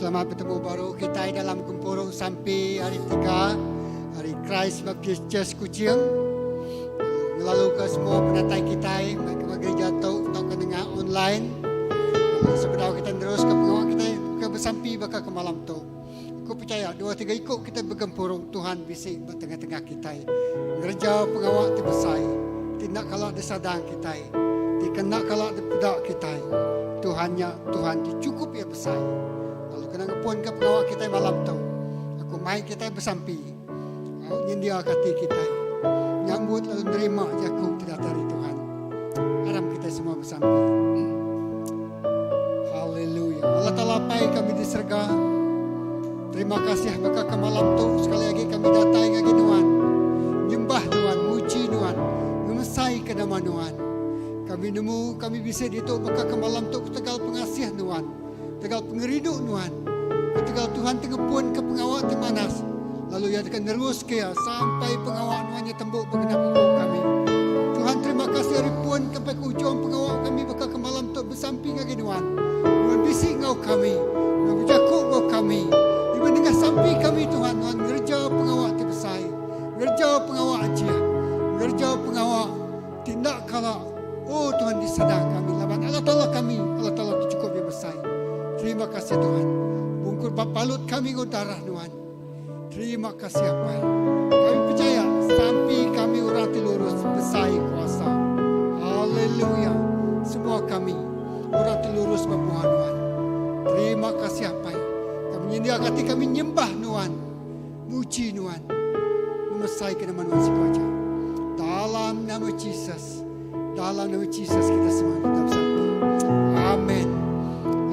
Selamat betemu baru kitai dalam gempuru sampi hari tiga ari Christ Baptist Church Kuching. Ngelalu ke semua penatai kitai mai ke gereja tu tauka nengah online. Lalu sebedau kita nerus ke pengawa kitai ke besampi baka ke malam tu. Aku percaya dua tiga iku kita begempuru Tuhan bisi ba tengah-tengah kitai ngereja pengawa ti besai ti enda kala disadang kitai ti ke enda kala dipeda kitai. Tuhan nya Tuhan ti chukup iya besai. Lalu kena ngepunka pengawa kitai malam tu, aku mai kitai besampi au nyendiaka ati kitai nyambut lalu nerima jaku ti datai ari Tuhan. Aram kitai semua besampi. Haleluya. Allah Taala Apai kami di serega, terima kasih baka ke malam tu sekali agi kami datai ngagai Nuan. Nyembah Nuan, muji Nuan, ngemesaika nama Nuan. Kami nemu kami bisi ditu baka ke malam tu ketegal pengasih Nuan, ketegal pengerindu Nuan, ketegal Tuhan ti ngepunka pengawa ti manas lalu Iya deka neruska iya sampai pengawa Nuan nya tembu begenap iku kami. Tuhan terima kasih ari pun sampai ke ujung pengawa kami baka ke malam tu besampi ngagai Nuan. Nuan bisi enggau kami, Nuan bejaku enggau kami. Iban nengah sampi kami Tuhan, Nuan ngereja pengawa ti besai, ngereja pengawa ajih, ngereja pengawa ti enda kala oh Tuhan disadar kami laban Allah Taala kami Allah Taala ti chukup iya besai. Terima kasih Tuhan. Bungkur ba palut kami enggau darah Nuan. Terima kasih Apai. Kami percaya sampi kami orang ti lurus besai kuasa. Haleluya. Semua kami orang ti lurus ba buah Nuan. Terima kasih Apai. Kami nyendiaka ati kami nyembah Nuan. Muji Nuan. Ngemesaika nama Nuan siku aja. Dalam nama Jesus. Dalam nama Jesus kita semua kita besampi. Amen.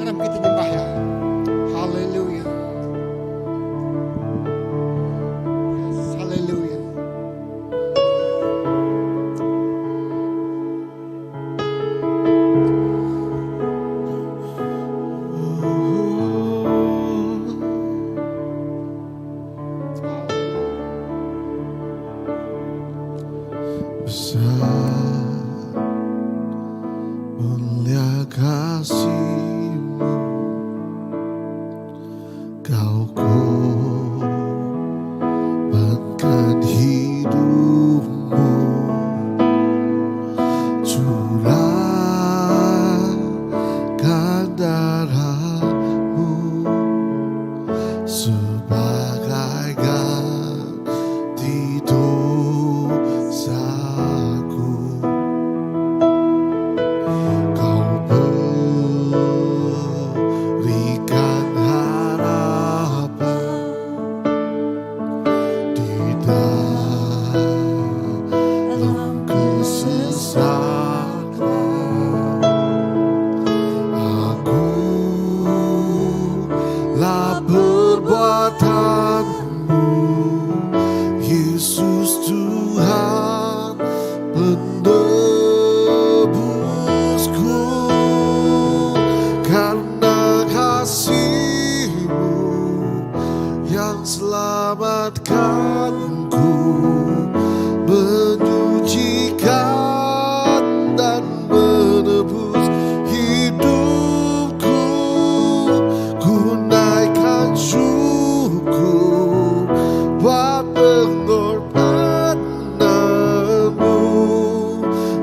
Aram kita nyembah ya. Haleluya. Yes, haleluya. Besar mulia kasihmu Kau korbankan hidupmu Curahkan darahmu Sebagai ganti dosaku Kau berikan harapan Di dalam kesesakan Aku lah perbuatanmu Yesus Tuhan penebusku Karena kasihmu yang selamatkanku Menyucikan dan menebus hidupku Ku naikkan syukur buat pengorbananmu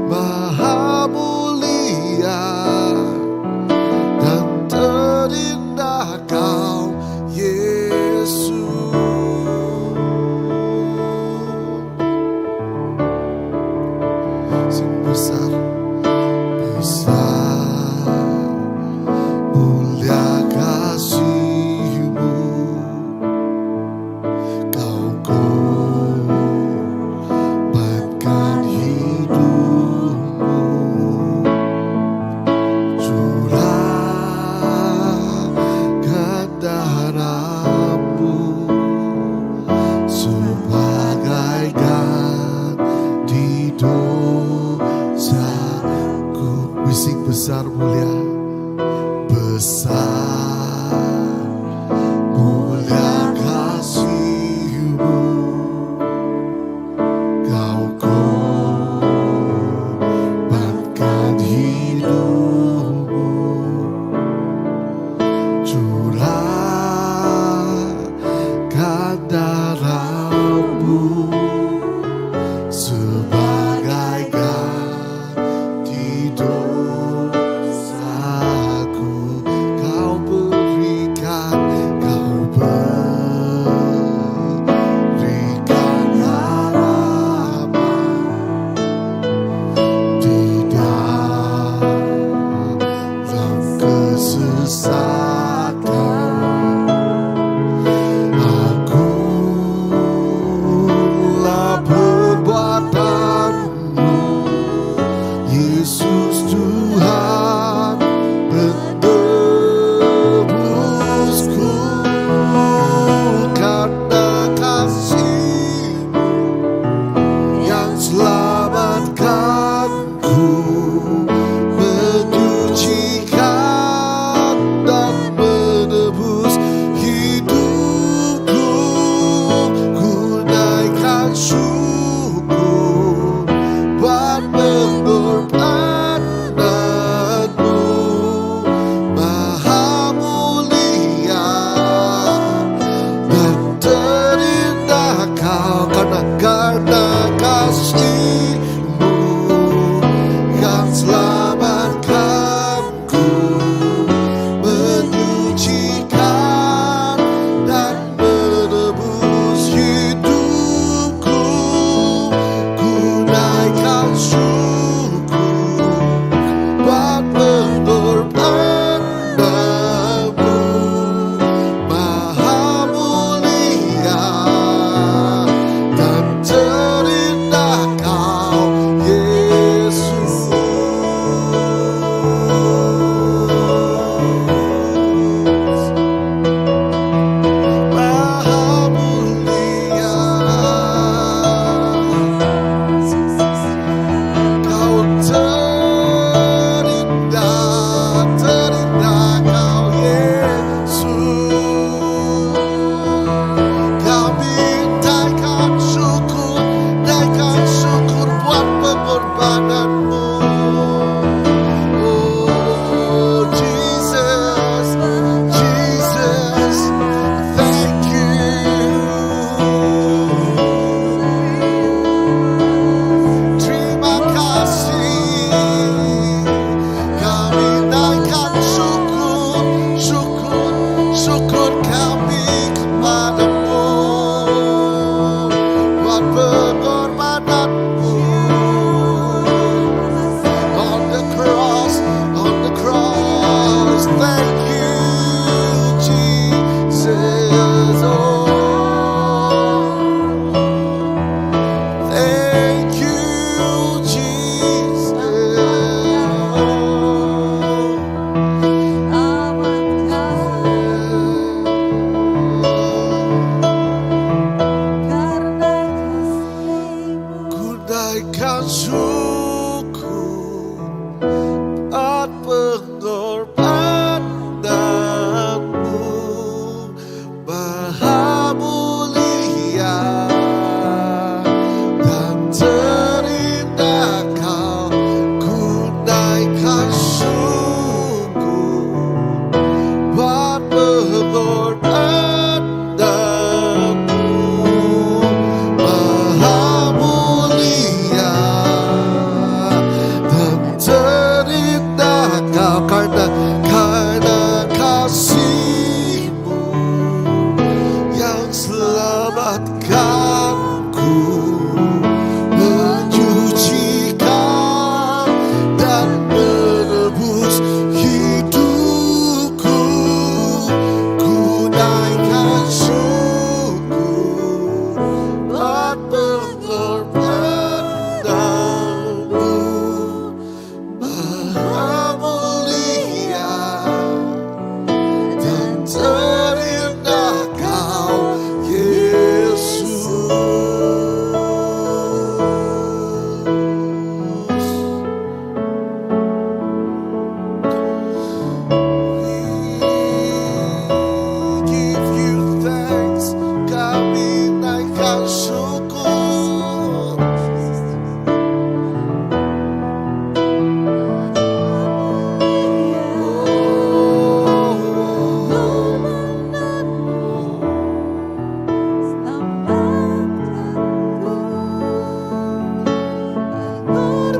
Maha mulia dan terindah kau Yesus Sing besar besar mulia kasihmu Kau korbankan hidupmu Curahkan darahmu Sebagai ganti dosaku Bising besar mulia Besar mulia kasihmu Kau korbankan hidupmu Curahkan Thank you, Jesus. Oh, thank you, Jesus. Ku naikkan syukur buat pengorbananmu maha mulia dan terindah kau. Ku naikkan syukur buat pengorbananmu maha mulia dan terindah kau, karena karena kasihmu yang selamatkanku, menyucikan dan menebus hidupku. Ku naikkan syukur buat pengorbananmu maha mulia dan terindah kau, Yesus. We give you thanks, kami naikkan syukur.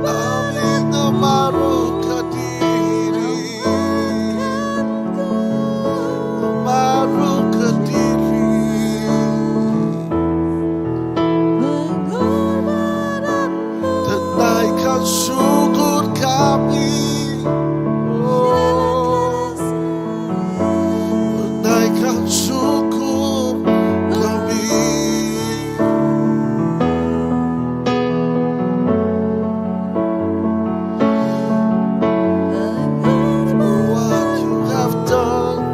Kami memaruhkan diri, memaruhkan diri. Dan naikkan syukur kami. Oh, naikkan syukur kami. What you have done,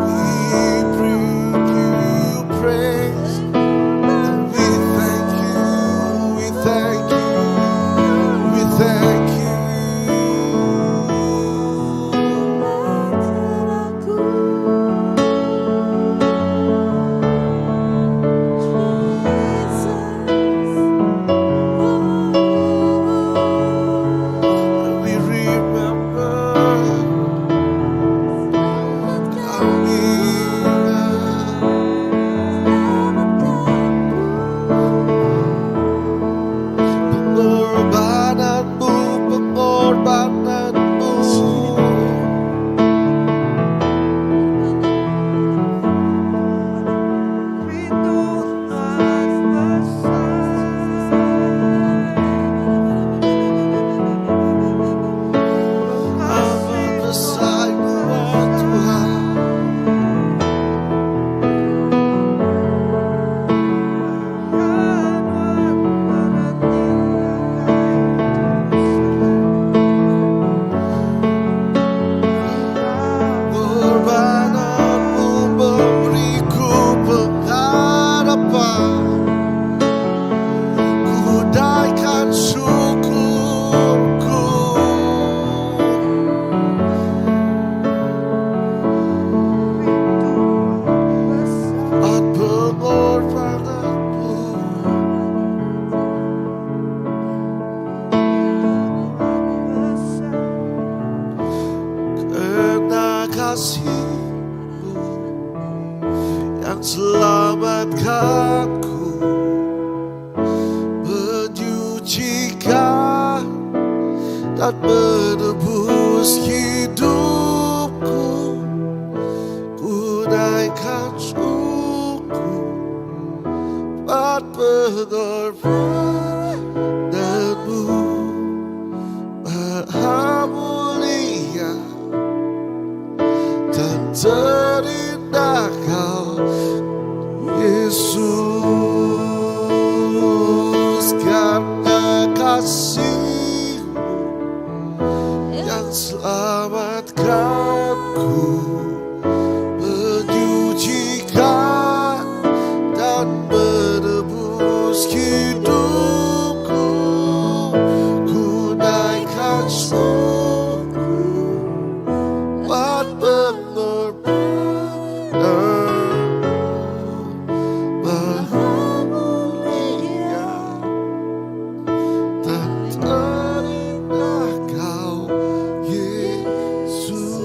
we bring you praise. And we thank you, we thank you, we thank you. And we remember kami ingat pengorbananmu, pengorbananmu. Amat besar buat Tuhan. Pengorbananmu memberiku pengharapan. Ku naikkan syukurku. Buat pengorbananmu. Karena kasihmu yang selamatkanku, menyucikan dan menebus hidupku. Ku naikkan syukur buat pengorbananmu. kasihmu Yang selamatkanku Menyucikan dan menebus hidupku Ku naikkan syukur Buat pengorbananmu Maha mulia Tak terindah kau Yesus.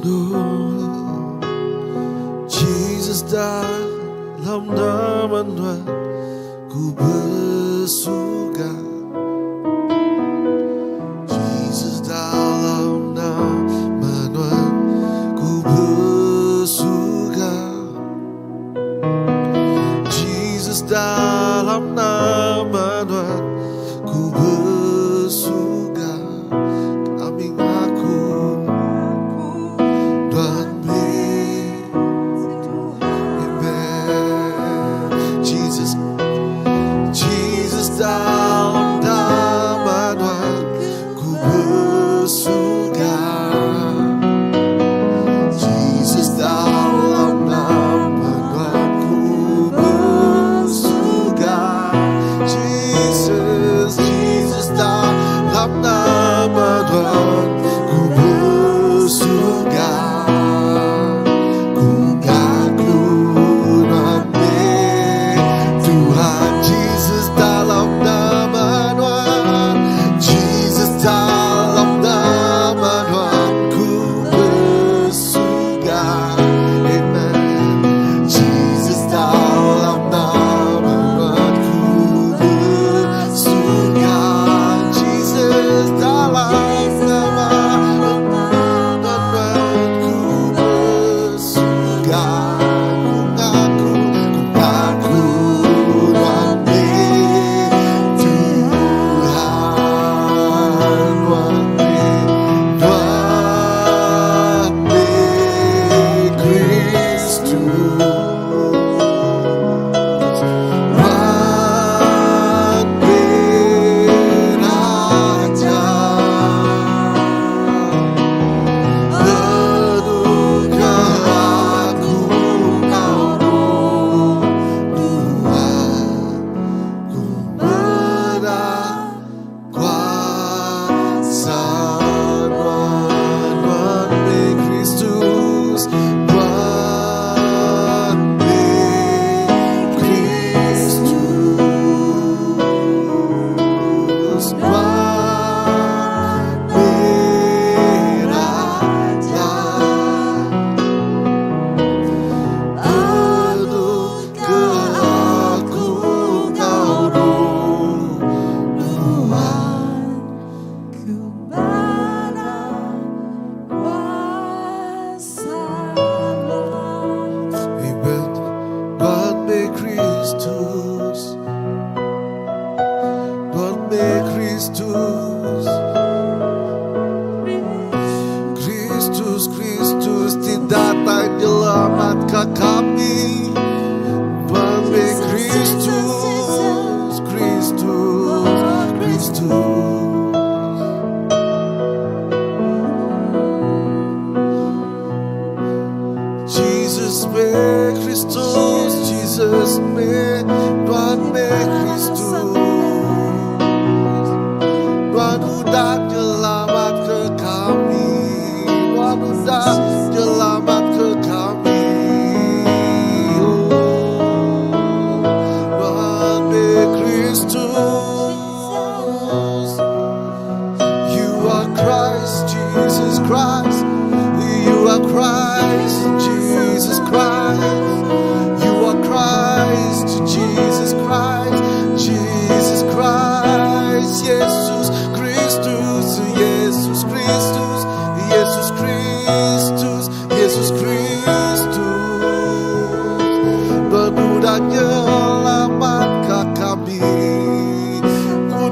Oh, Jesus dalam nama Tuhan ku bersuka. Jesus dalam nama Tuhan ku bersuka. Jesus dalam nama Tuhan ku bersuka. Kami ngaku Tuhan Amen. Jesus, Jesus dalam nama Tuhan ku bersuka. Jesus dalam nama Tuhan ku bersuka. Jesus, Jesus dalam nama Tuhan ku bersuka. Ku ngaku Tuhan Tuhan Jesus dalam nama Tuhan Jesus dalam nama Tuhan ku bersuka. Amen. Jesus dalam nama Tuhan ku bersuka. Jesus dalam nama Tuhan ku bersuka. Ku ngaku, ku ngaku Tuhan Tuhan Tuhan Kristus Tuhan Raja Penuhkan aku kau Roh Tuhan Ku kuasa Tuhan Kristus Tuhan Kristus Tuhan Raja Penuhkan aku kau Roh Tuhan Ku kuasa Amen. Tuhan Kristus Tuhan Kristus Kristus, Kristus tidak menyelamatkan kami Tuhan Kristus, Kristus, Kristus Jesus me Kristus, Jesus me Tuhan me Kristus Tuhan udah nyelamat ke kami Tuhan udah nyelamat ke kami.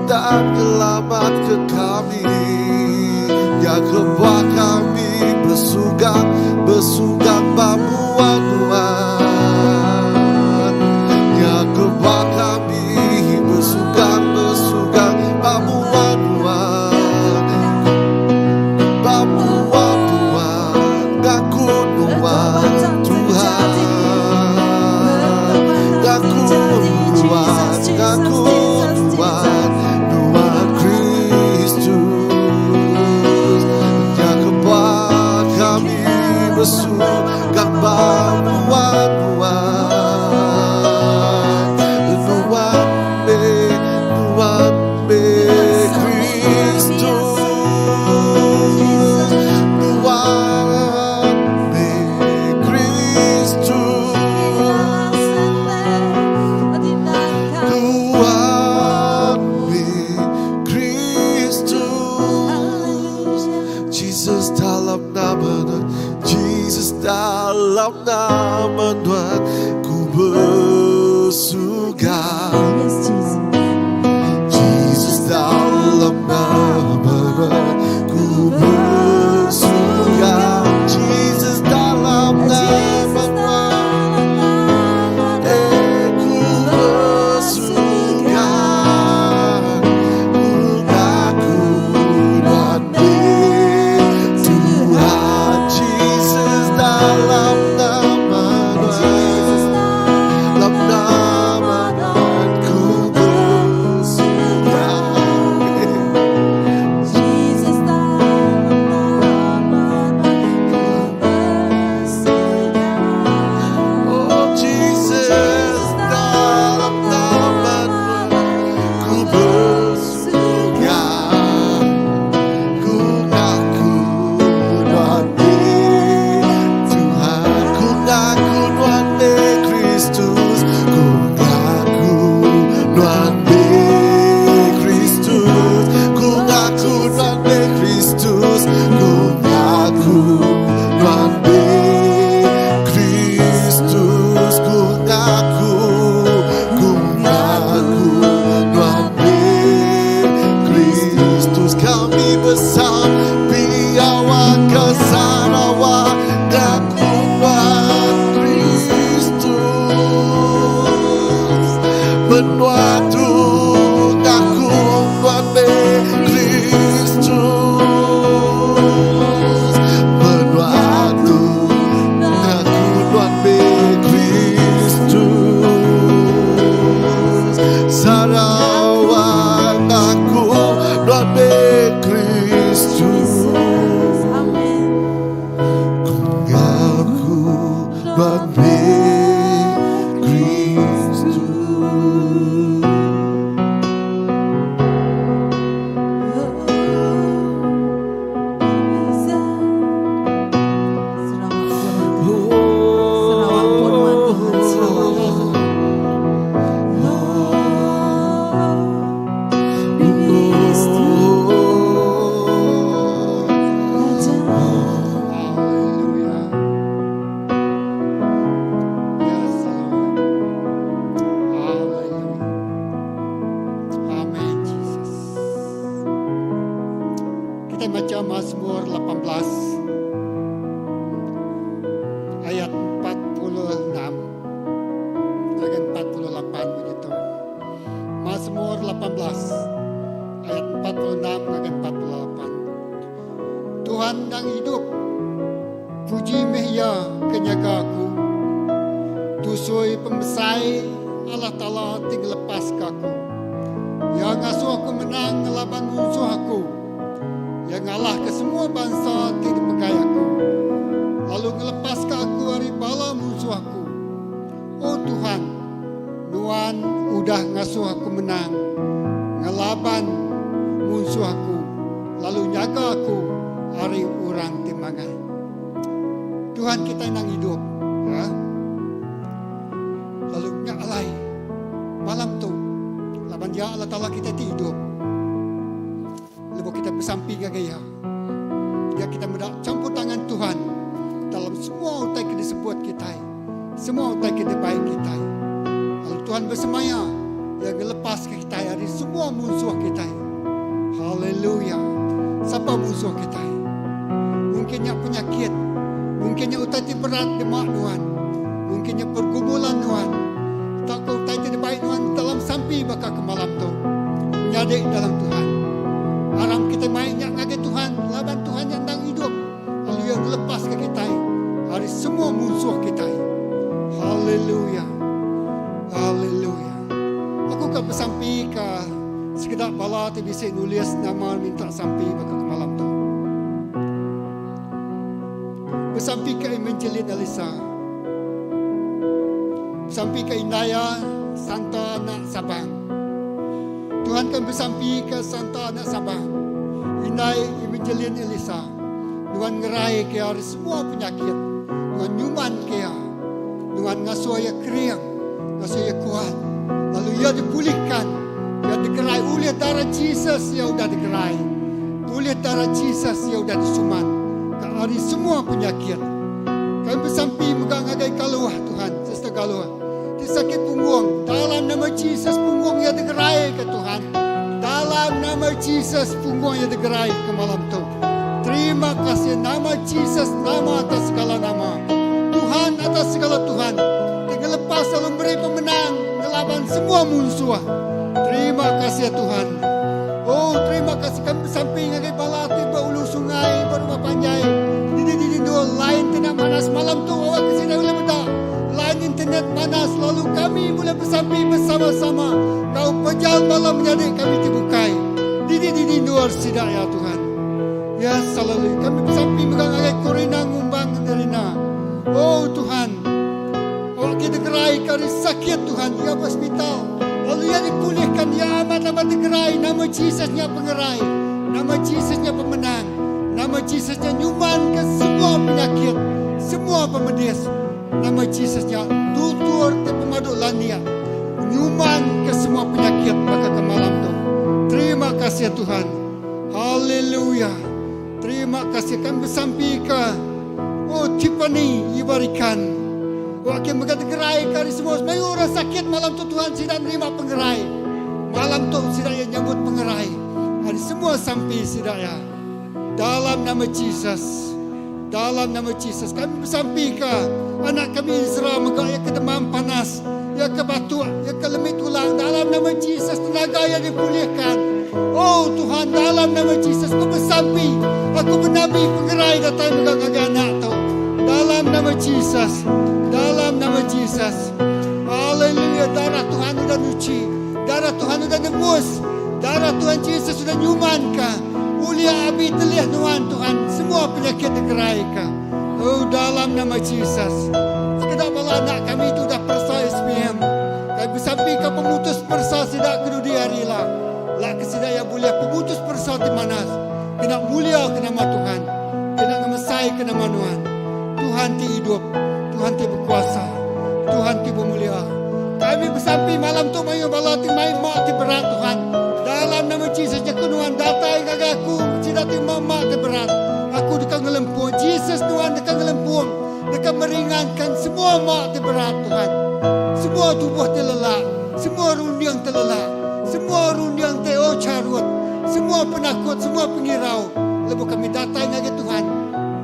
Udah nyelamat ke kami Nya kebuah kami besugang Besugang ba mua Nuan Nya kebuah kami besugang Besugang ba mua Nuan Ba mua Tuhan Ngaku Nuan Tuhan Ngaku Nuan Ngaku Nuan Nuan Kristus Nya kebuah kami besugang ba mua Nuan Nuan meh Nuan meh Kristus Nuan meh Kristus Tuhan meh Kristus Jesus dalam nama Tuhan Jesus dalam nama Tuhan Ku bersugang Yes, Jesus. Jesus dalam nama Tuhan Ku bersugang Jesus dalam nama Tuhan Eh, ku bersugang Ku ngaku Tuhan Tuhan Jesus dalam nama Tuhan Dalam nama Tuhan ku bersugang Jesus dalam nama ku bersugang. Oh Jesus dalam nama Tuhan ku bersugang Ku ngaku Tuhan Tuhan Ku ngaku Tuhan Kristus Ku ngaku Tuhan Kristus Ku ngaku Tuhan Kristus Ku ngaku Tuhan Kristus Ku ngaku Ku ngaku Tuhan Kristus Kami besampi awak ke Sarawak Ngaku Tuhan Kristus Menua tu ngaku Tuhan Kristus Menua tu ngaku Tuhan Kristus Sarawak ngaku Tuhan Kristus Amin. Ku ngaku Tuhan Kristus. Sarawak pun Tuhan, Sarawak pun Tuhan. Kristus Raja. Hallelujah. Yes, Lord. Hallelujah. Amen, Jesus. Kita baca Mazmur 18 ayat 46 dengan 48 begitu. Mazmur 18 ayat 46 dengan 48. Tuhan yang hidup, puji meh ya ke nyaga aku. Tusui pemesai Allah Ta'ala ti ngelepas ke aku. Yang ngasuh aku menang ngelaban musuh aku. Yang ngalah ke semua bangsa ti dipegai aku. Lalu ngelepas ke aku ari bala musuh aku. Oh Tuhan, Nuan udah ngasuh aku menang. Ngelaban musuh aku. Lalu nyaga aku ari orang ti mangah. Tuhan kita yang hidup. Ya. Lalu nya alai malam tu laban ya Allah Taala kita ti hidup. Lebuh kita besampi ngagai ya. Ya kita meda campur tangan Tuhan dalam semua utai ke disebut kita. Semua utai ke dibaik kita. Lalu Tuhan bersemaya yang ngelepas ke kita ari semua munsuh kitai. Haleluya! Sapa munsuh kitai? Mungkin nya penyakit, mungkin nya utai ti berat dema nuan, mungkin nya pergumulan nuan, tauka utai ti dibai nuan dalam sampi baka ke malam tu. Menyadi dalam Tuhan, aram kitai mai nya ngagai Tuhan laban Tuhan nya endang idup lalu Iya ngelepaska kitai ari semua munsuh kitai. Haleluya! Haleluya! Aku ka besampi ka sekeda bala ti bisi nulis nama minta sampi baka ke malam tu. Besampi ka Evangeline Elisa. Besampi ka indai iya Santa anak Sabang. Tuhan kan besampi ka Santa anak Sabang. Indai Evangeline Elisa. Nuan ngerai ke iya ari semua penyakit. Nuan nyuman ke iya. Nuan ngasuh iya kering, ngasuh iya kuat. Lalu iya dipulihkan, iya digerai ulih darah Jesus iya udah digerai. Ulih darah Jesus iya udah disuman ka ari semua penyakit. Kami besampi mega ngagai Galuh Tuhan, Sister Galuh ti sakit punggung, dalam nama Jesus punggung iya digerai ka Tuhan. Dalam nama Jesus punggung iya digerai ke malam tu. Terima kasih nama Jesus nama atas segala nama. Tuhan atas segala Tuhan. Ti ngelepas lalu meri pemenang ngelaban semua munsuh. Terima kasih Tuhan. Oh terima kasih kami besampi ngagai bala ti ba ulu sungai ba rumah panjai. Dini dini endur line ti enda manas malam tu awak ke sida ulih meda line internet manas lalu kami bulih besampi besama-sama enggau pejal bala menyadi kami ti bukai. Dini dini endur sida ya Tuhan. Yes, haleluya. Kami besampi mega ngagai Corina Ngumbang Nerina. Oh Tuhan. Awak kita gerai ke ari sakit Tuhan. Ia ba hospital. Lalu ia dipulihkan. Ia amat-amat digerai. Nama Jesus nya pengerai. Nama Jesus nya pemenang. Nama Jesus nya nyuman ke semua penyakit. Semua pemedis. Nama Jesus nya tutur ti pemadu landik. Nyuman ke semua penyakit baka ke malam tu. Terima kasih Tuhan. Haleluya. Terima kasih kami besampi ke Oh Tiffany Ibarikan. Wak ke mega tegerai ke ari semua mayuh orang sakit malam tu Tuhan sida nerima pengerai. Malam tu sida iya nyambut pengerai ari semua sampi sida iya. Dalam nama Jesus. Dalam nama Jesus kami besampi ke anak kami Ezra mega iya ke demam panas, iya ke batuk, iya ke lemi tulang dalam nama Jesus tenaga iya dipulihkan. Oh Tuhan dalam nama Jesus aku besampi, aku benabi pengerai datai mega ngagai anak tu. Dalam nama Jesus, dalam nama Jesus. Haleluya darah Tuhan udah nuchi, darah Tuhan udah nebus, darah Tuhan Jesus udah nyumanka. Ulih abi telih nuan Tuhan semua penyakit degeraika. Oh dalam nama Jesus. Sekeda bala anak kami tu udah peresa SPM. Kami besampika pemutus peresa sida ke dudi hari ila. Lak ke sida iya bulih pemutus peresa ti manas kena mulia ke nama Tuhan, kena ngemesai ke nama nuan. Tuhan ti idup, Tuhan ti bekuasa, Tuhan ti bemulia. Kami besampi malam tu mayuh bala ti mai mak ti berat Tuhan. Dalam nama Jesus jaku nuan datai ngagai aku sida ti ma mak ti berat. Aku deka ngelempung Jesus nuan deka ngelempung deka meringankan semua mak ti berat Tuhan. Semua tubuh ti lelak, semua runding ti lelak, semua runding ti oh charut, semua penakut, semua pengirau lebuh kami datai ngagai Tuhan.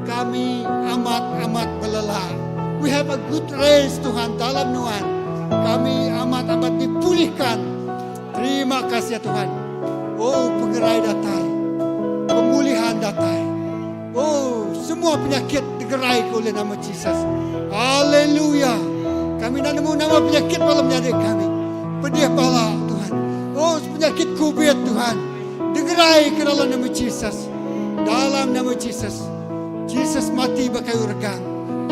Kami amat-amat belelak. We have a good rest Tuhan dalam nuan. Kami amat-amat dipulihkan. Terima kasih ya Tuhan. Oh pengerai datai. Pemulihan datai. Oh semua penyakit digerai ke oleh nama Jesus. Haleluya. Kami nak nemu nama penyakit malam menyadi kami. Pedih pala Tuhan. Oh penyakit kubit Tuhan. Digerai ke dalam nama Jesus. Dalam nama Jesus. Jesus mati ba kayu regang.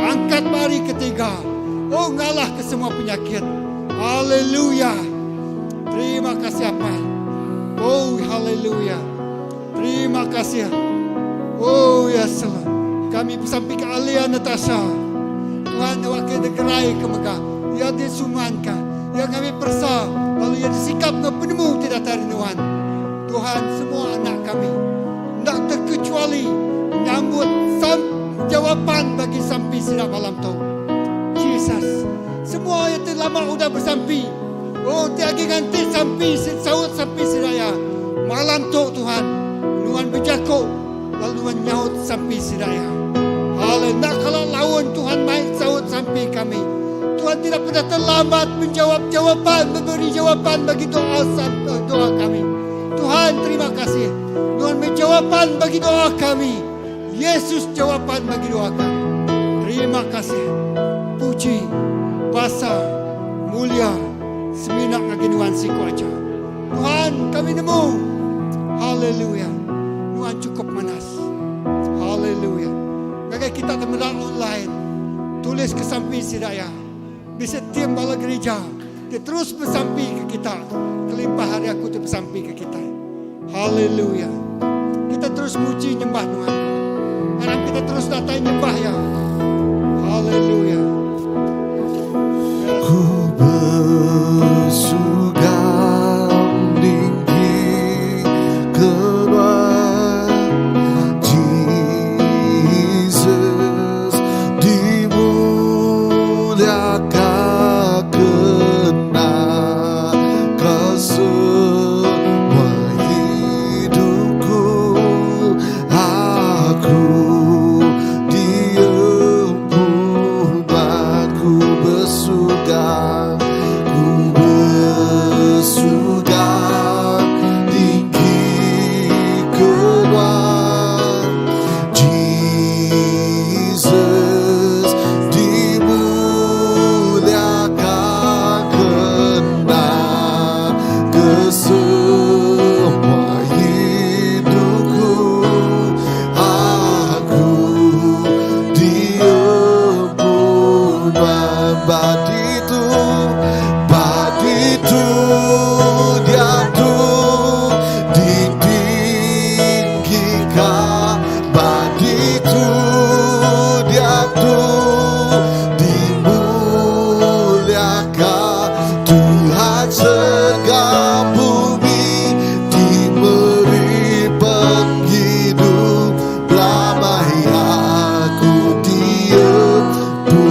Angkat ba hari ketiga. Oh ngalah ke semua penyakit. Haleluya. Terima kasih Apai. Oh haleluya. Terima kasih. Oh ya salam. Kami besampi ke Alia Natasha. Tuhan awak ke digerai ke mega. Ia disumanka. Ia ngambi peresa lalu ia disikap enggau penemu ti datai ari nuan. Tuhan semua anak kami enda terkecuali nyambut sam jawapan bagi sampi sida malam tu. Jesus, semua iya ti lama udah besampi. Oh ti agi nganti sampi saut sampi sida iya. Malam tu Tuhan, nuan bejaku lalu nuan nyaut sampi sida iya. Haleluya. Enda kala laun Tuhan mai saut sampi kami. Tuhan tidak pernah terlambat menjawab jawapan, memberi jawapan bagi doa doa kami. Tuhan terima kasih. Tuhan menjawapan bagi doa kami. Yesus jawapan bagi doa kami. Terima kasih. Puji, basa, mulia, semina ngagai Nuan siku aja. Tuhan kami nemu. Haleluya. Nuan cukup manas. Haleluya. Ngagai kita ti meda online. Tulis ke sampi sida ya. Bisi tim bala gereja. Dia terus besampi ke kita. Kelimpah hari aku tu besampi ke kita. Haleluya. Kita terus muji nyembah Tuhan. Harap kita terus datai nyembah ya. Haleluya. Ku bersugang tinggi ke Tuhan Jesus dimuliakan kena ke semua hidupku aku diempu ku bersugang ku bersugang tinggi ke Tuhan Jesus dimuliakan kena ke semua hidupku aku diempu baditu baditu dia tu ditinggikan baditu dia tu dimuliakan Tuhan serga bumi diberi penghidup lama aku diempu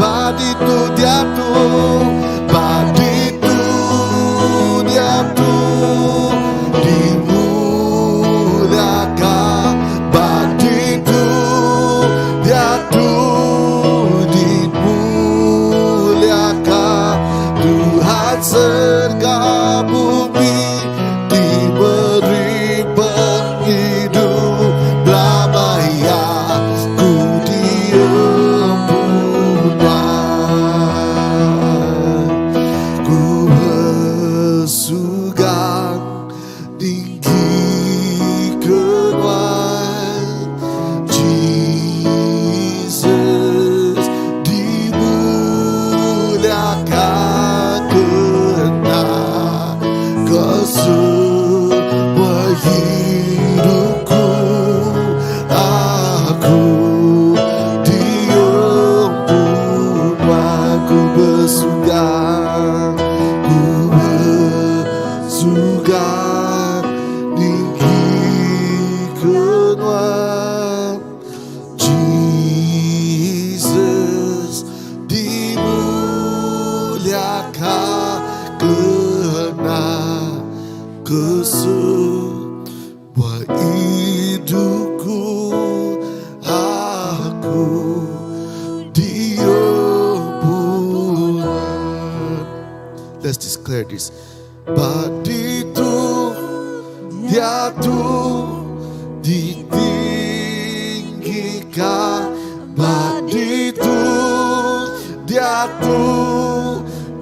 baditu dia tu baditu dia tu dimuliakan baditu dia tu dimuliakan Tuhan serga bumi diberi penghidup lama ya ku diempu Ku bersugang tinggi ke Tuhan Jesus dimuliakan kena ke semua hidupku aku diempu aku bersugang ku bersugang tinggi ke Tuhan Jesus dimuliakan kena ke semua hidupku aku diempu Let's declare this. Baditu dia tu ditinggikan Baditu dia tu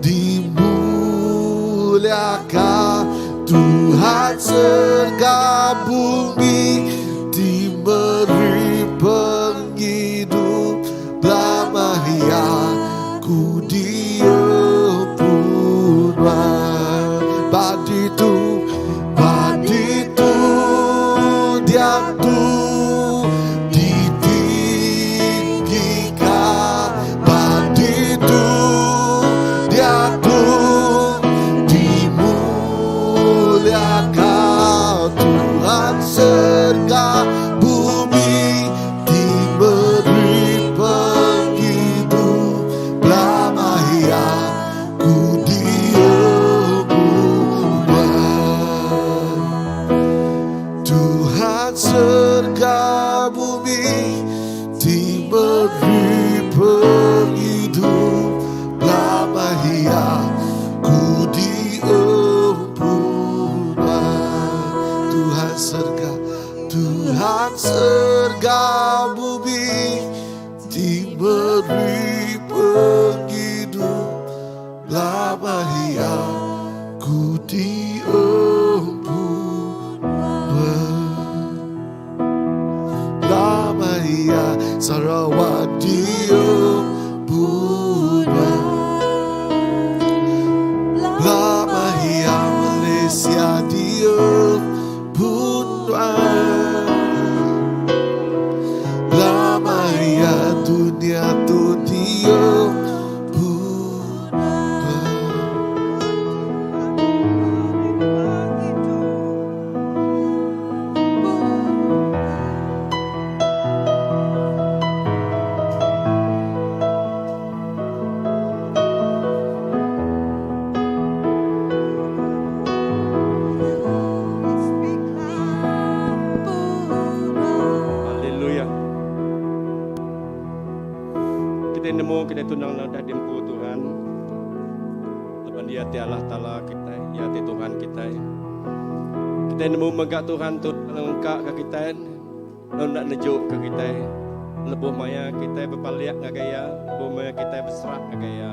dimuliakan Tuhan serga bumi diberi penghidup lama ya ku diempu Baditu baditu dia tu ditinggikan baditu dia tu dimuliakan Tuhan serga bumi diberi penghidup lama ya ku diempu. serga Tuhan serga bumi ti meri pengidup belama iya ku diempu Belama iya Sarawak diempu Belama iya Malaysia diempu Belama iya dunia tu diempu. Haleluya. Kitai nemu kitai tunang udah diempu Tuhan. Laban Iya ti Allah Taala kitai, Iya ti Tuhan kitai. Kitai nemu mega Tuhan tu ngelengkaka kitai lalu enda nejuka kitai lebuh maya kitai bepalik ngagai Iya, lebuh maya kitai beserah ngagai Iya.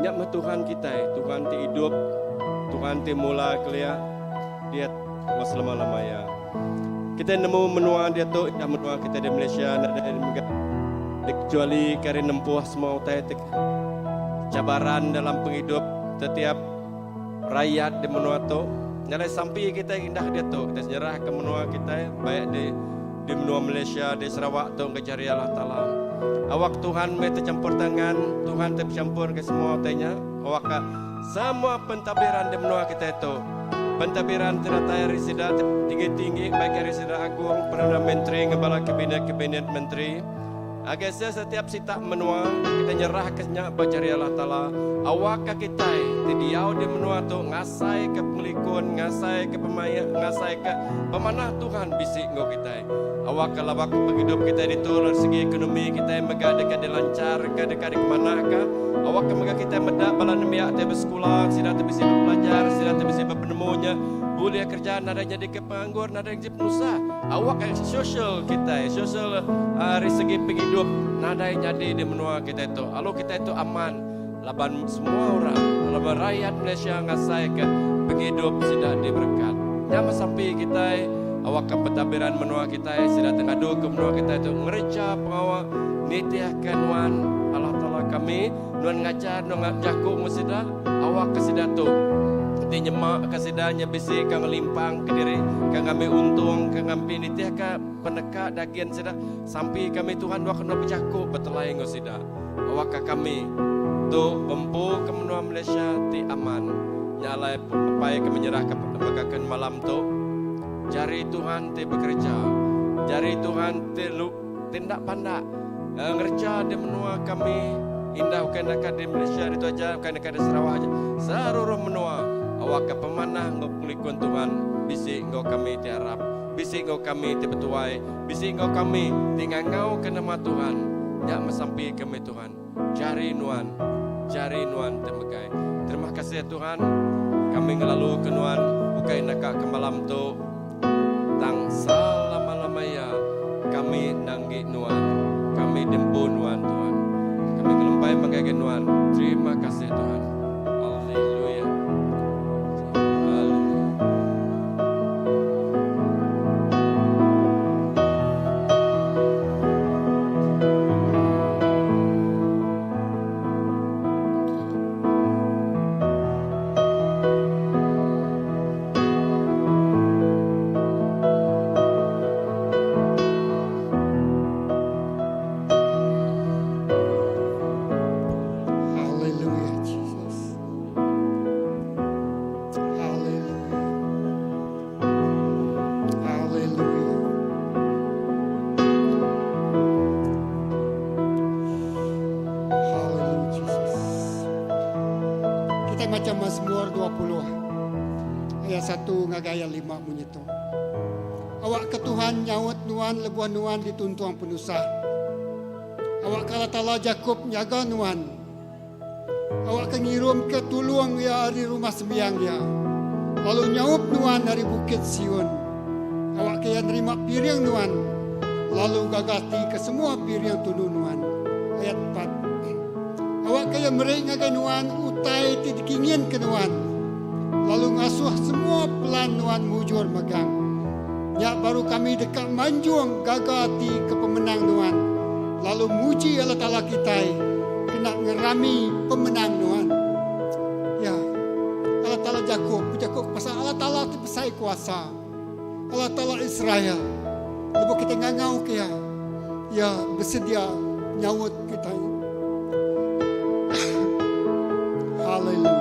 Nya meh Tuhan kitai, Tuhan ti idup, Tuhan ti mula kelia, diatu enggau selama-lama iya. Kitai nemu menua diatu nya menua kitai di Malaysia nadai mega dikecuali ke ari nempuh semua utai ti cabaran dalam pengidup tetiap rayat di menua tu. Nya alai sampi kitai indah diatu kitai senyerah ke menua kitai baik di di menua Malaysia di Sarawak tu enggau jari Allah Taala. Awak Tuhan meh techampur tangan, Tuhan ti bechampur ke semua utai nya. Awak ka Semua pentadbiran di menua kitai tu, pentadbiran ti datai ari sida ti tinggi-tinggi baik ari sida agung, Perdana Menteri enggau bala kabinet-kabinet menteri, agai sesetiap sitak menua, kitai nyerahka nya ba jari Allah Taala, awakka kitai ti diau di menua tu ngasaika pengelikun, ngasaika pemaik, ngasaika pemanah Tuhan bisi enggau kitai. Awakka lawak pengidup kitai ditu lalu segi ekonomi kitai mega deka dilancharka, deka dikemanahka. Awakka mega kitai meda bala nembiak ti besekula, sida ti bisi bepelajar, sida ti bisi bepenemu nya bulih kereja nadai nyadika penganggur, nadai ngeji penusah. Awakka sosial kitai, sosial ari segi pengidup nadai nyadi di menua kitai tu. Lalu kitai tu aman laban semua orang, laban rayat Malaysia ngasaika pengidup sida diberekat. Nya meh sampi kitai awakka pentadbiran menua kitai sida ti ngaduka menua kitai tu ngereja pengawa nitihka nuan Allah Taala kami, nuan ngajar nuan bejaku enggau sida awakka sida tu ti nyemaka sida nya bisi ka ngelimpangka diri ka ngambi untung ka ngambi nitihka peneka dagin sida. Sampi kami Tuhan dua kena bejaku betelai enggau sida. Awakka kami tu bempu ke menua Malaysia ti aman. Nya alai apai ke menyerahka pemegaka malam tu jari Tuhan ti bekereja, jari Tuhan ti lu ti enda pandak ngereja di menua kami indah ukai naka di Malaysia ditu aja ukai naka di Sarawak aja seluruh menua awakka pemanah enggau pengelikun Tuhan bisi enggau kami ti arap bisi enggau kami ti betuai Bisi enggau kami ti ngangauka nama Tuhan, nya mesampi kami Tuhan. Jari Nuan, jari Nuan ti megai. Terima kasih Tuhan, kami ngelaluka Nuan ukai naka ke malam tu, tang selama-lama iya kami nanggi Nuan, kami dempu Nuan Tuhan. Kami ngelempai menggai Nuan. Terima kasih Tuhan. Haleluya. Haleluya. Hallelujah Jesus. Hallelujah. Hallelujah. Hallelujah Jesus. Kita maca Mazmur 20 ayat 1 ngagai ayat 5 munyi tu. Awak ke Tuhan nyaut nuan lebuh nuan dituntung penusah. Awak ke Allah Taala Jakop nyaga nuan. Awakka ngirumka tulung Iya ari rumah sembiang Iya, lalu nyaup nuan ari Bukit Sion. Awakka iya nerima piring nuan lalu gaga ati ke semua piring tunu nuan. Ayat 4. Awakka iya meri ngagai nuan utai ti dikinginka nuan lalu ngasuh semua pelan nuan mujur megang. Nya baru kami deka manjung gaga ati ke pemenang nuan lalu muji Allah Taala kitai kena ngerami pemenang nuan. Ya, Allah Taala Jakop bejaku pasal Allah Taala ti besai kuasa, Allah Taala Israel. Lebuh kitai ngangauka Iya, Iya besedia nyaut kitai. Haleluya.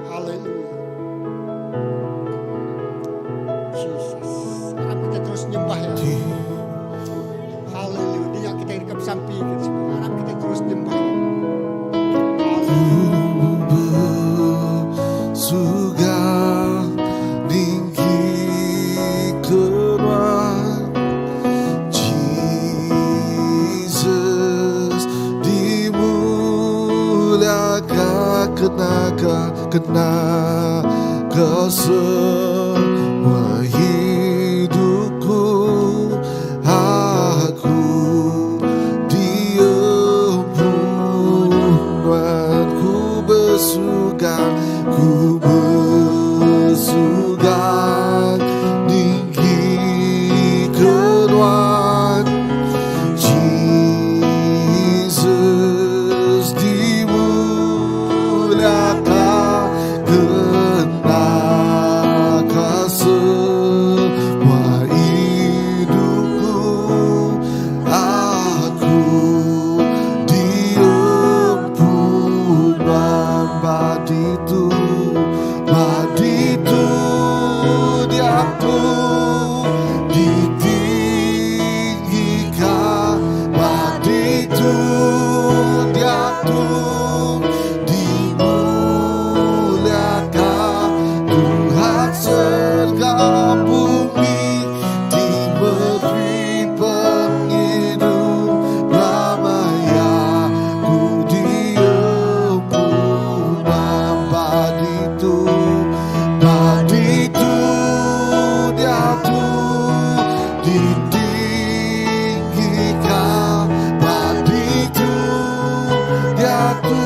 Haleluya. Jesus. Arap kita terus nyembah ya. Haleluya. Dia kita deka besampi ke semua. Arap kita terus nyembah ya. Haleluya. Suga tinggi keluar Jesus dimuliakan kena kena ke semua hidupku aku diempu ku bersuka ku bersuka tinggi keluar Jesus dimuliakan kena semua hidupku aku diempu baditu baditu diatu ditinggikan baditu diatu dimuliakan Tuhan surga bumi diberi penghidup lamanya ku diempu baditu baditu diatu ditinggikan baditu diatu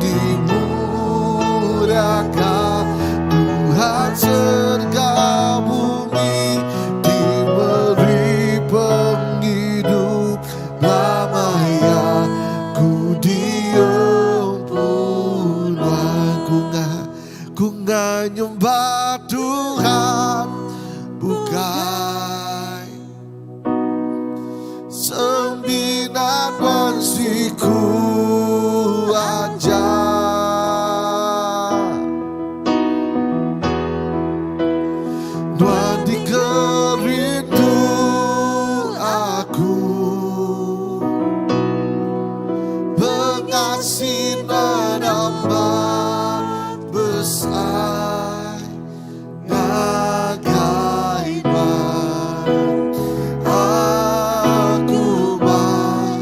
dimuliakan Tuhan surga bumi diberi penghidup lamanya ku diempu ku ku nyembah Tuhan bukai sembilan siku aja Nuan dikerindu aku Pengasih amat besar Ngagai nuan Aku mai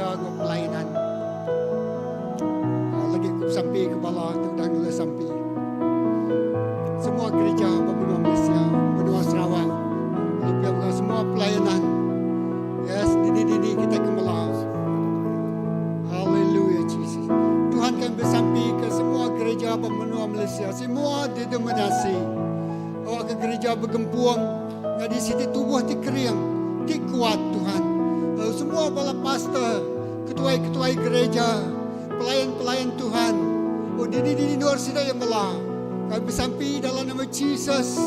gereja enggau pelayanan. Lagi ku besampi ke bala ti udah nulis sampi. Semua gereja ba menua Malaysia, menua Sarawak, lalu pia mega semua pelayanan. Yes, dini-dini kitai ke mela. Hallelujah Jesus. Tuhan kami besampi ke semua gereja ba menua Malaysia, semua denominasi. Awakka gereja begempung nyadi siti tubuh ti kering, ti kuat, Tuhan. Lalu semua bala pastor, ketuai-ketuai gereja, pelayan-pelayan Tuhan, oh dini-dini endur sida iya mela. Kami besampi dalam nama Jesus,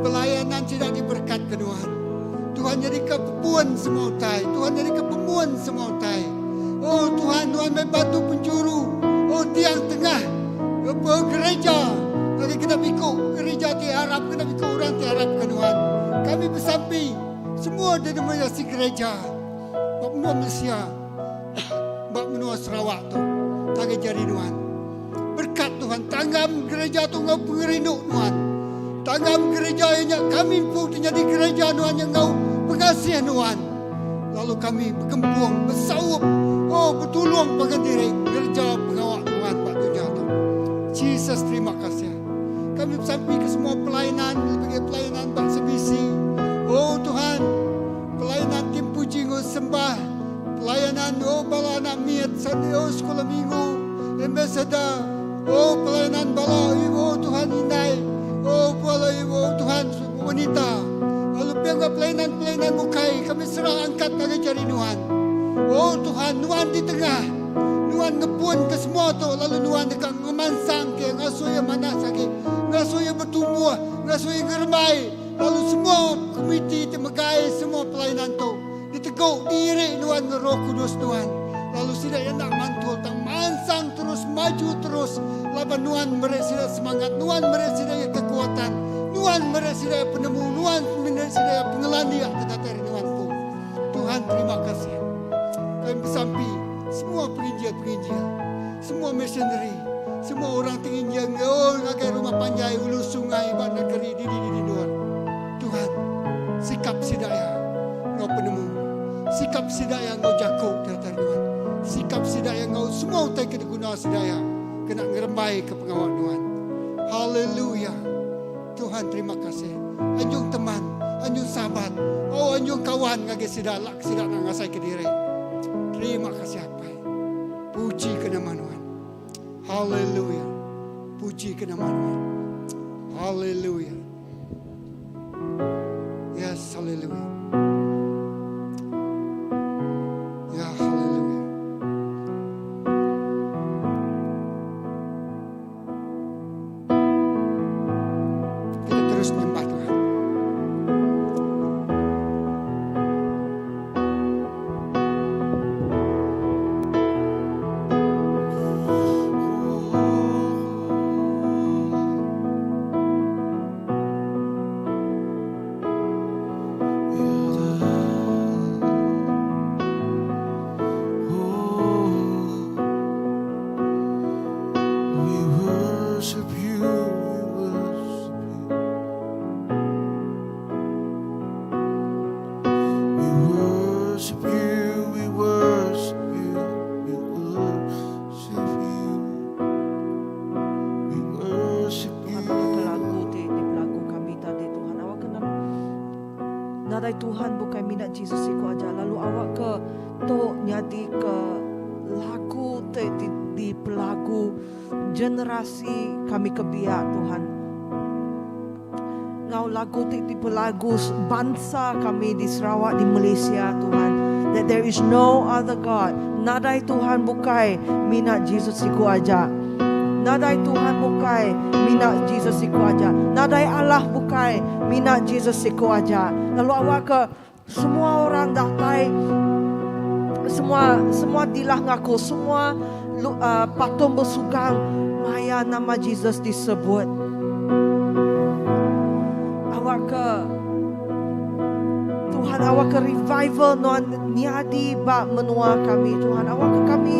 pelayanan sida diberekatka Nuan. Tuhan nyadika pepun semua utai. Tuhan nyadika pemun semua utai. Oh Tuhan, Nuan meh batu penjuru. Oh tiang tengah gereja. Ngagai genap iku gereja ti arap, genap iku orang ti arapka Nuan. Kami besampi semua denominasi gereja ba menua Malaysia, ba menua Sarawak tu ngagai jari Nuan. Berkat Tuhan tanggam gereja tu enggau pengerindu Nuan. Tanggam gereja iya nya kami empu ti nyadi gereja Nuan nya enggau pengasih Nuan. Lalu kami begempung, besaup, oh betulung pangan diri ngereja pengawa Nuan ba dunya tu. Jesus terima kasih. Kami besampi ke semua pelayanan lebih agi pelayanan ba CBC. Oh Tuhan, pelayanan tim puji enggau sembah, pelayanan oh bala anak mit, Sunday oh sekula minggu, ambassador, oh pelayanan bala oh Tuhan indai, oh bala oh Tuhan wanita. Lalu pia enggau pelayanan-pelayanan bukai kami serang angkat ngagai jari Nuan. Oh Tuhan, Nuan di tengah. Nuan ngepun ke semua tu lalu Nuan deka ngemansang ke ngasuh iya manas agi, ngasuh iya betumbuh, ngasuh iya ngerembai lalu semua komiti ti megai semua pelayanan tu ditegu diri Nuan enggau Roh Kudus Nuan lalu sida iya enda mantul tang mansang terus maju terus laban Nuan meri sida semangat, Nuan meri sida iya kekuatan, Nuan meri sida iya penemu, Nuan meri sida iya pengelandik ti datai ari Nuan empu. Tuhan terima kasih. Kami besampi semua penginjil-penginjil, semua missionary, semua orang ti nginjil enggau ngagai rumah panjai ulu sungai ba negeri dini-dini endur. Tuhan, sikap sida iya enggau penemu, sikap sida iya enggau jaku ti datai ari Nuan, sikap sida iya enggau semua utai ke diguna sida iya kena ngerembaika pengawa Nuan. Haleluya. Tuhan terima kasih. Anjung teman, anjung sahabat, oh anjung kawan ngagai sida lak sida nak ngasai ke diri. Terima kasih Apai. Puji ke nama Nuan. Haleluya. Puji ke nama Nuan. Haleluya. Yes, haleluya. Ya, haleluya. Kita terus nyembah Tuhan. We worship you, we worship you. We worship you, we worship you, we worship you. We worship Tuhan you. baka ke lagu ti dipelagu kami tadi Tuhan awak kena nadai Tuhan bukai mina Jesus siku aja lalu awak ke tu nyadi ke lagu ti di, dipelagu generasi kami ke biak Tuhan ngau lagu ti dipelagu bansa kami di Sarawak di Malaysia Tuhan that there is no other God nadai Tuhan bukai mina Jesus siku aja nadai Tuhan bukai mina Jesus siku aja nadai Allah bukai mina Jesus siku aja lalu awak ke semua orang datai semua semua dilah ngaku semua patung bersugang maya nama Jesus disebut awak ke Tuhan awak ke revival nuan nyadi ba menua kami Tuhan awak ke kami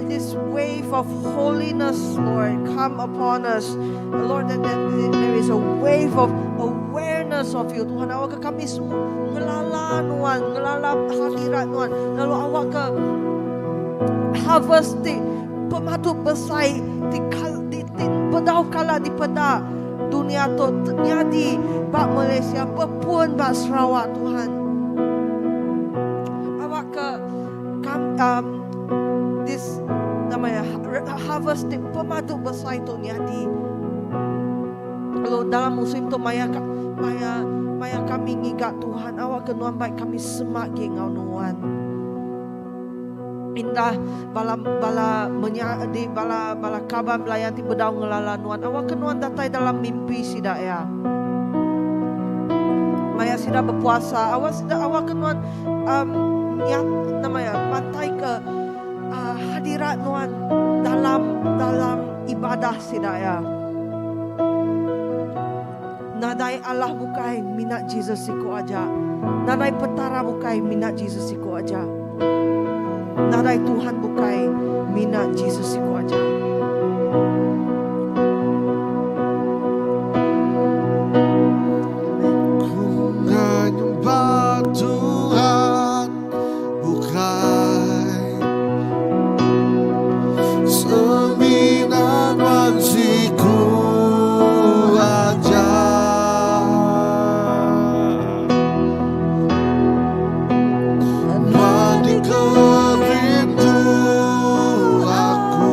this wave of holiness Lord come upon us Lord that, that there is a wave of awareness. awareness of you Tuhan awakka kami semua ngelala nuan ngelala hadirat nuan lalu awakka harvest ti pemadu besai ti ti, ti bedau kala dipeda dunia tu nyadi ba Malaysia bepun ba Sarawak Tuhan awakka kam um, this nama ya harvest ti pemadu besai tu nyadi lalu dalam musim tu maya maya maya kami ngiga Tuhan awak ke nuan baik kami semak ge ngau nuan indah bala bala menya di bala bala kaban belayan ti bedau ngelala nuan awak ke nuan datai dalam mimpi sida ya maya sida berpuasa awak sida awak ke nuan um, ya namanya mantai ke uh, hadirat nuan dalam dalam ibadah sida ya Nadai Allah bukai minat Jesus siku aja. Nadai petara bukai minat Jesus siku aja. Nadai Tuhan bukai minat Jesus siku aja. Ku nyembah Tuhan bukai Semina nuan siku aja. Nuan dikerindu aku.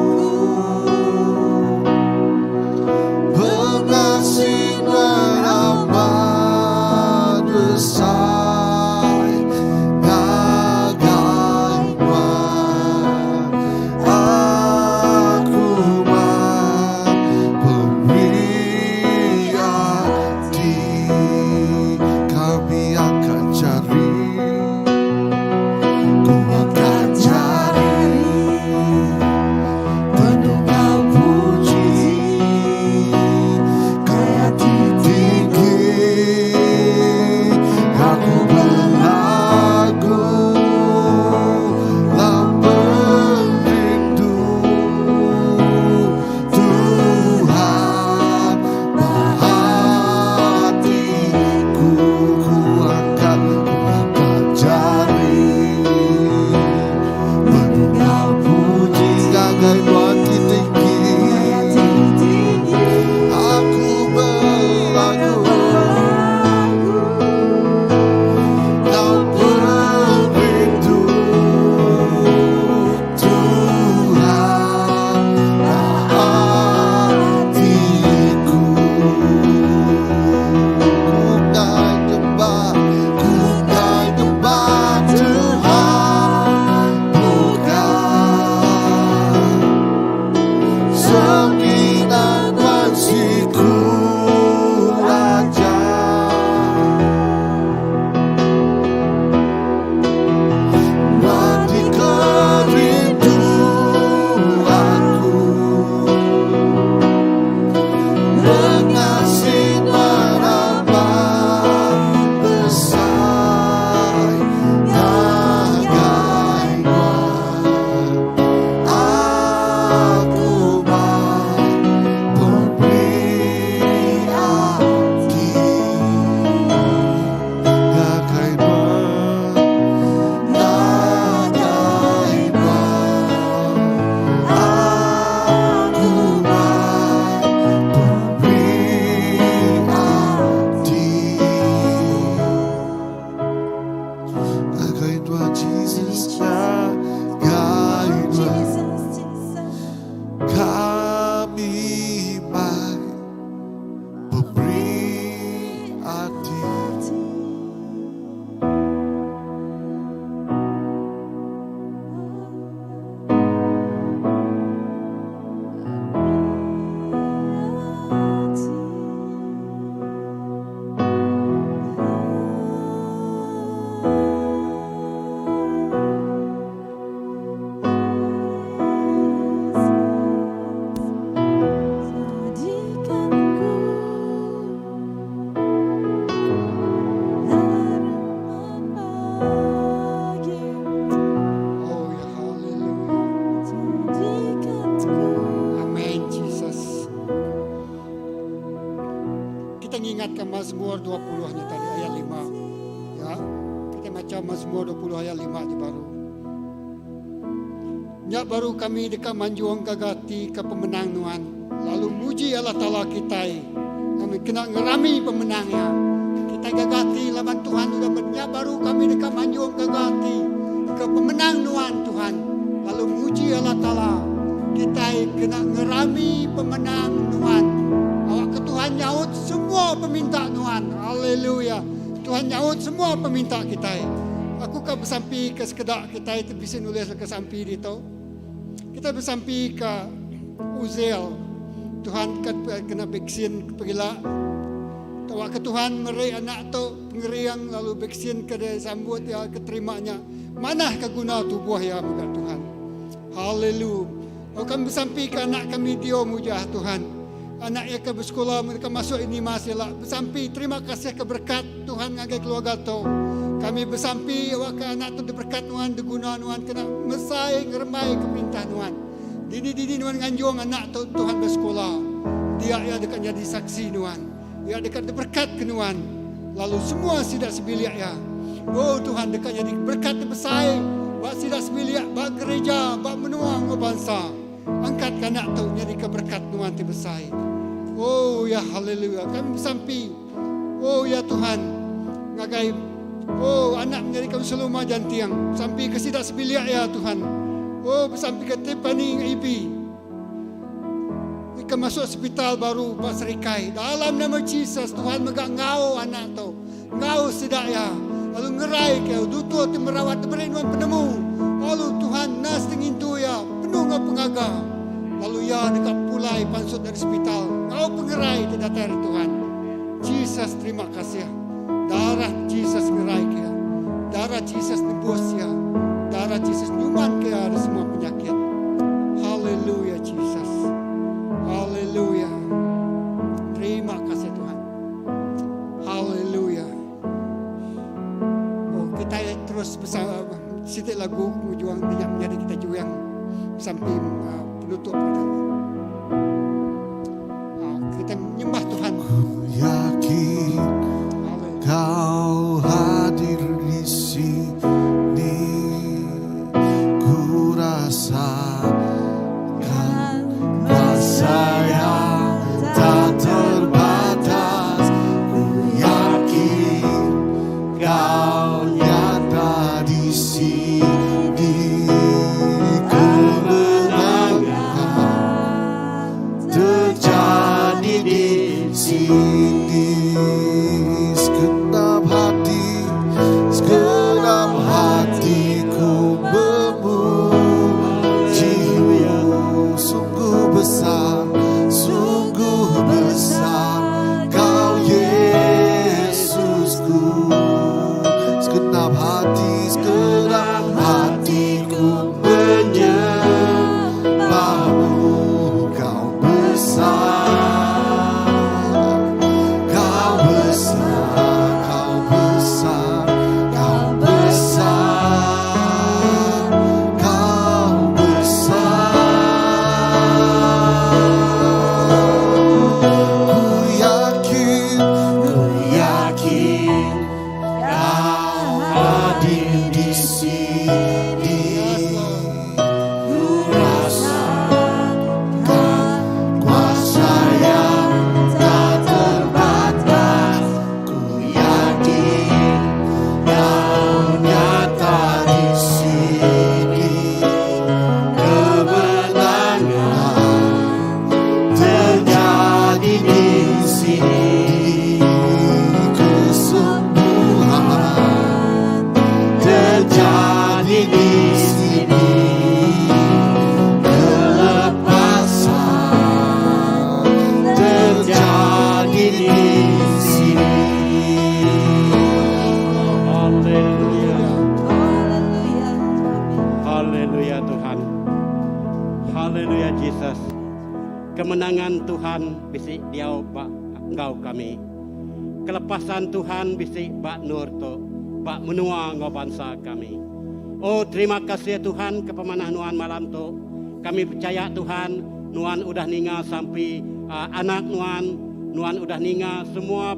Mazmur 20 nya tadi ayat 5. Ya. Kita macha Mazmur 20 ayat 5 ti baru. Nya baru kami deka manjung gaga ati ke pemenang nuan lalu muji Allah Taala kitai. Kami kena ngerami pemenang iya. Kitai gaga ati laban Tuhan udah ber Nya baru kami deka manjung gaga ati ke pemenang nuan Tuhan lalu muji Allah Taala kitai kena ngerami pemenang nuan. Awakka Tuhan nyaut semua peminta nuan. Haleluya. Tuhan nyaut semua peminta kitai. Aku ka besampi ke sekeda kitai ti bisi nulis leka sampi ditu. Kitai besampi ka Uzel. Tuhan ke kena vaksin pegila. Tawak ke Tuhan meri anak tu pengering lalu vaksin ke disambut iya ke terima nya manah ke guna tubuh iya mega Tuhan. Haleluya. Oh kami besampi ke anak kami Dio mujah Tuhan. Anak iya ke besekula mereka masuk Unimas ila besampi terima kasih ke berkat Tuhan ngagai keluarga tu. Kami besampi awakka anak tu diberkat nuan diguna nuan kena mesai ngerembai ke perintah nuan. Dini-dini nuan nganjung anak tu Tuhan besekula. Dia iya deka nyadi saksi nuan. Iya deka diberkat ke nuan lalu semua sida sebilik iya. Oh Tuhan deka nyadi berkat ti besai ba sida sebilik ba gereja ba menua enggau bansa. Angkat ka anak tu nyadika berekat nuan ti besai. Oh ya haleluya. Kami besampi. Oh ya Tuhan ngagai oh anak menyadi kami Seluma Janting. Besampi ke sida sebilik ya Tuhan. Oh besampi ke Tiffany enggau Ibi. Ika masuk hospital baru ba Serikai. Dalam nama Jesus Tuhan mega enggau anak tu. Enggau sida iya, lalu ngerai ke dutur ti merawat diberi nuan penemu, lalu Tuhan nas ti ngintu iya penuh enggau pengaga, lalu iya deka pulai pansut ari sepital enggau pengerai ti datai ari Tuhan. Jesus terima kasih. Darah Jesus ngerai ke iya. Darah Jesus nebus iya. Darah Jesus nyuman ke iya ari semua penyakit. Haleluya Jesus. Haleluya. Terima kasih Tuhan. Haleluya. Oh, kita terus bersama siti lagu juang minyak menjadi kita juang sampai uh, penutup kita. Uh, kita menyembah Tuhan. Ku yakin kau hadir di sini. Ku rasakan kuasa yang tak terbatas. Ku yakin kau nyata di sini. Kemenangan terjadi di sini. Segenap hati, segenap hatiku memujimu. Sungguh besar, sungguh besar kau Yesusku. Segenap hati, segenap hatiku menyembahmu. Kau besar, kau besar, kau besar, kau besar, kau besar. Ku yakin, ku yakin kau hadir di sini. Ku rasakan kuasa yang tak terbatas. Ku yakin kau nyata di sini. Kemenangan terjadi di sini. Kesembuhan terjadi di sini. Kelepasan terjadi di sini. Haleluya. Haleluya Tuhan. Haleluya Jesus. Kemenangan Tuhan bisi diau ba enggau kami. Kelepasan Tuhan bisi ba nur tu ba menua enggau bansa kami. Oh terima kasih Tuhan ke pemanah nuan malam tu. Kami pechaya Tuhan nuan udah ninga sampi uh, anak nuan, nuan udah ninga semua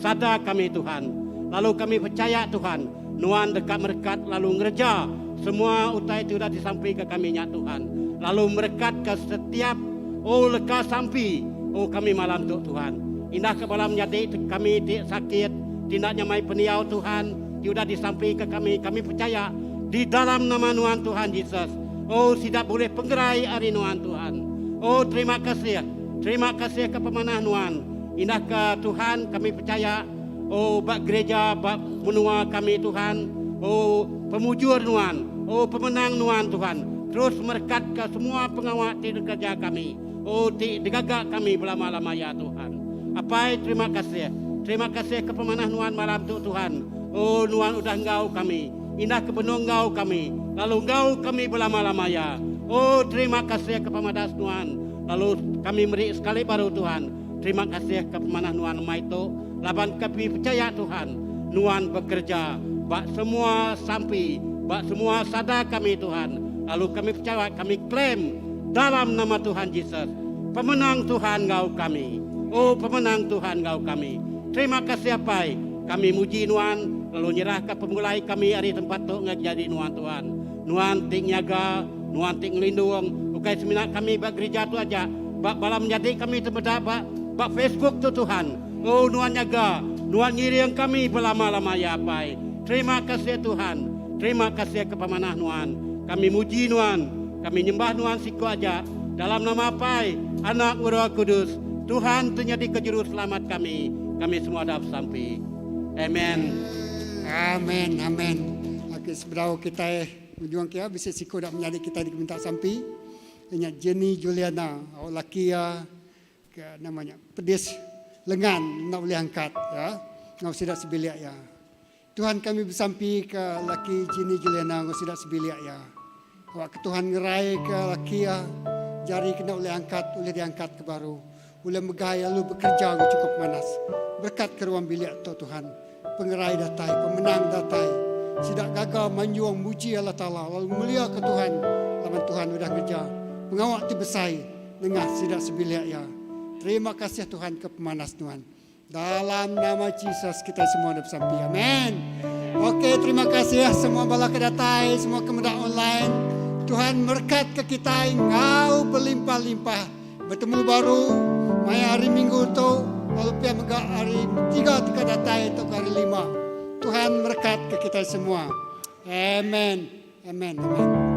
Sada kami Tuhan. Lalu kami pechaya Tuhan, Nuan deka merekat lalu ngereja semua utai ti udah disampika kami nya Tuhan. Lalu merekatka setiap oh leka sampi oh kami malam tu Tuhan. Indah ke bala menyadi kami ti sakit, ti enda nyamai pendiau Tuhan, ti udah disampika kami, kami pechaya di dalam nama Nuan Tuhan Jesus, oh sida bulih pengerai ari Nuan Tuhan. Oh terima kasih, terima kasih ke pemanah Nuan. Indah ke Tuhan kami pechaya oh ba gereja ba menua kami Tuhan oh pemujur nuan oh pemenang nuan Tuhan terus merekat ke semua pengawa ti dikereja kami oh ti digaga kami belama lama ya Tuhan. Apai terima kasih terima kasih ke pemanah nuan malam tu Tuhan oh nuan udah enggau kami indah ke benung enggau kami lalu enggau kami belama lama ya oh terima kasih ke pemadas nuan lalu kami meri sekali baru Tuhan Terima kasih ke pemanah nuan lemai tu laban kami pechaya Tuhan nuan bekereja ba semua sampi ba semua sada kami Tuhan lalu kami pechaya kami claim dalam nama Tuhan Jesus pemenang Tuhan enggau kami oh pemenang Tuhan enggau kami terima kasih apai kami muji nuan lalu nyerah ka pemulai kami ari tempat tu ngagai jadi nuan Tuhan nuan ti nyaga nuan ti ngelindung ukai semina kami ba gerija tu aja Ba bala menyadi kami ti meda ba ba Facebook tu Tuhan. Oh nuan nyaga, nuan ngiring kami belama-lama ya Apai. Terima kasih Tuhan. Terima kasih ke pemanah nuan. Kami muji nuan. Kami nyembah nuan siku aja. Dalam nama Apai, Anak enggau Roh Kudus, Tuhan ti nyadika Juruselamat kami, kami semua dah besampi. Amen. Amen amen. Agi sebedau kitai ngujung kia bisi siku da menyadi kitai dikeminta sampi. Iya nya Jenny Juliana, au laki iya ke nama nya pedis lengan enda ulih angkat ya enggau sida sebilik iya. Tuhan kami besampi ke laki Jenny Juliana enggau sida sebilik iya. Awak ke Tuhan ngerai ke laki iya jari ke enda ulih angkat ulih diangkat ke baru ulih megai lalu bekerja enggau chukup manas. Berekat ke ruang bilik tu Tuhan. Pengerai datai, pemenang datai. Sida gaga manjung muji Allah Taala lalu ngemuliaka Tuhan laban Tuhan udah ngereja pengawa ti besai nengah sida sebilik iya. Terima kasih Tuhan ke pemanas nuan. Dalam nama Jesus kitai semua udah besampi. Amen. Okey, terima kasih semua bala ke datai, semua ke meda online. Tuhan merekat ke kitai enggau belimpah-limpah. Betemu baru maya hari minggu tu lalu pia mega hari tiga ti ka datai tauka hari lima. Tuhan merekat ke kitai semua. Amen. Amen. Amen.